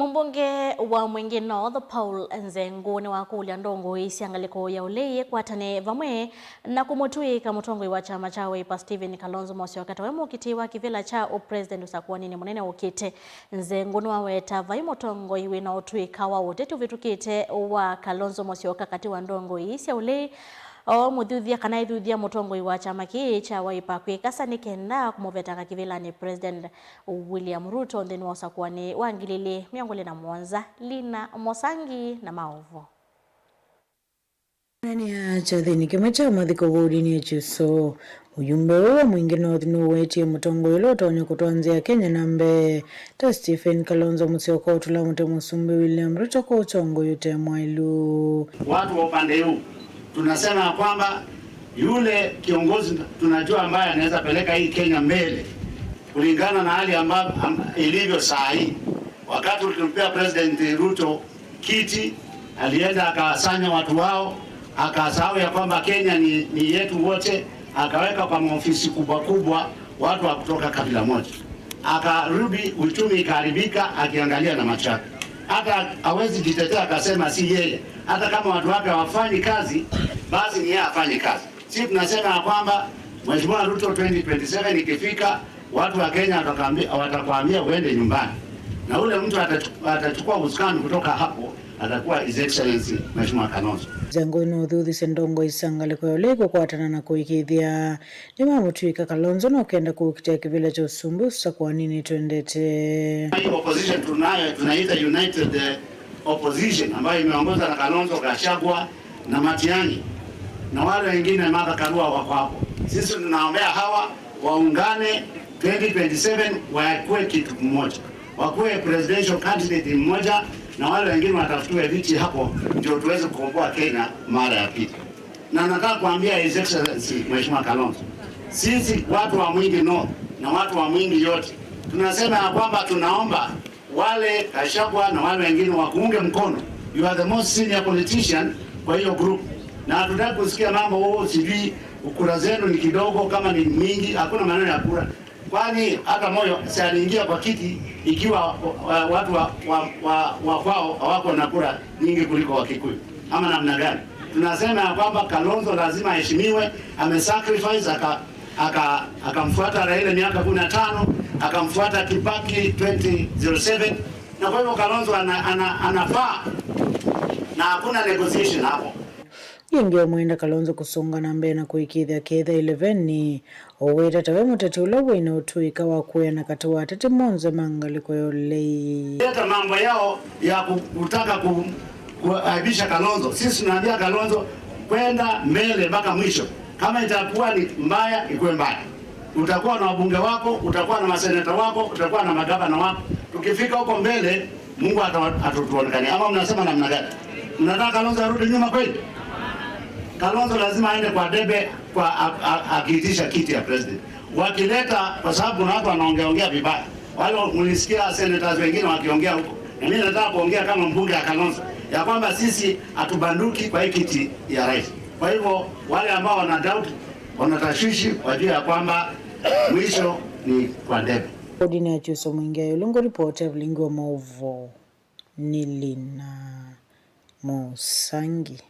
Mumbunge wa Mwingi North Paul Nzengu ni wakulya ndongoi sya ngaliko ya ulei kwatane vamwe na kumutwika mutongoi wa chama cha Wiper Stephen Kalonzo Musyoka tawe mukiti wa kivila cha upresident usakuanini munene ukite. Nzengu ni waweta vai mutongoi wina utwika wa uteti uvitukite wa Kalonzo Musyoka kati wa ndongoi sya ulei o muthuthia kana ithuthia mutongoi wa chama kii cha Wiper kwikasa ni kenda kumuvetanga kivilani President William Ruto nthini wa usakuani wa 2027. Lina Mosangi na maovo. Nani chathini kimwe cha mathiko wodini echuso ujumbe uo Mwingi North nuwetie mutongoi ula utonya kutwanzia Kenya na mbee ta Stephen Kalonzo Musyoka utula mute musumbi William Ruto kwa utongoi ute mwailu. Watu wa upande huu tunasema kwamba yule kiongozi tunajua ambaye anaweza peleka hii Kenya mbele kulingana na hali ambayo ilivyo saa hii. Wakati tulimpea President Ruto kiti, alienda akawasanya watu wao, akasahau ya kwamba Kenya ni yetu wote, akaweka kwa maofisi kubwa kubwa watu wa kutoka kabila moja, akarudi uchumi ikaharibika, akiangalia na macho yake. Hata hawezi jitetea akasema si yeye, hata kama watu wake hawafanyi kazi, basi ni yeye afanye kazi. Sisi tunasema ya kwamba Mheshimiwa Ruto 2027 ikifika, watu wa Kenya watakwambia uende nyumbani, na ule mtu atachukua usukani kutoka hapo atakuwa His Excellency Mheshimiwa Kalonzo. Nzengu nuuthuthise ndongoi sangaliko ya ulei kukwatana na kuikithia ni mamutwika Kalonzo na ukenda kuukitia kivila cha usumbi usakuanini twendete. Hii opposition tunayo tunaita United Opposition ambayo imeongozwa na Kalonzo, Gachagua na Matiang'i na wale wengine Martha Karua wako hapo. Sisi tunaombea hawa waungane 2027 wakuwe kitu kimoja, wakuwe presidential candidate mmoja na wale wengine watafutiwe viti hapo, ndio tuweze kukomboa Kenya mara ya pili. Na nataka kuambia His Excellency Mheshimiwa Kalonzo, sisi watu wa Mwingi North na watu wa Mwingi yote tunasema ya kwamba tunaomba wale Gachagua na wale wengine wakuunge mkono. You are the most senior politician kwa hiyo group, na hatutaki kusikia mambo oh, sijui kura zenu ni kidogo, kama ni mingi. Hakuna maneno ya kura, kwani hata moyo si aliingia kwa kiti ikiwa watu wa kwao hawako na kura nyingi kuliko Wakikuyu ama namna gani? Tunasema ya kwamba Kalonzo lazima aheshimiwe, amesacrifice akamfuata Raila miaka 15, akamfuata Kibaki 2007, na kwa hivyo Kalonzo anafaa na hakuna negotiation hapo. Ingi omwenda Kalonzo kusunga na mbee na kuikithia ketha 11 owita tawe muteti ula wina utuika wa kuya na kati wa ateti monze mangaliko ya ulei. Leta mambo yao ya kutaka kuaibisha Kalonzo. Sisi tunaambia Kalonzo kwenda mbele mpaka mwisho. Kama itakuwa ni mbaya, ikuwe mbaya. Utakuwa na wabunge wako, utakuwa na maseneta wako, utakuwa na magavana wako. Tukifika huko mbele, Mungu atatuonekania. Ama mnasema namna gani? Mnataka Kalonzo arudi nyuma kweli? Kalonzo lazima aende kwa debe kwa akiitisha kiti ya president. Wakileta, kwa sababu kuna watu wanaongea vibaya. Wale mlisikia senators wengine wakiongea huko. Na mimi nataka kuongea kama mbunge wa Kalonzo ya kwamba sisi hatubanduki kwa hii kiti ya rais. Kwa hivyo wale ambao wana doubt, wanatashwishi, wajue ya kwamba mwisho ni kwa debe. Odini ya chuso mwingi ya Ulungu ripoti ya Mlingi wa Mauvo ni Lina Musangi.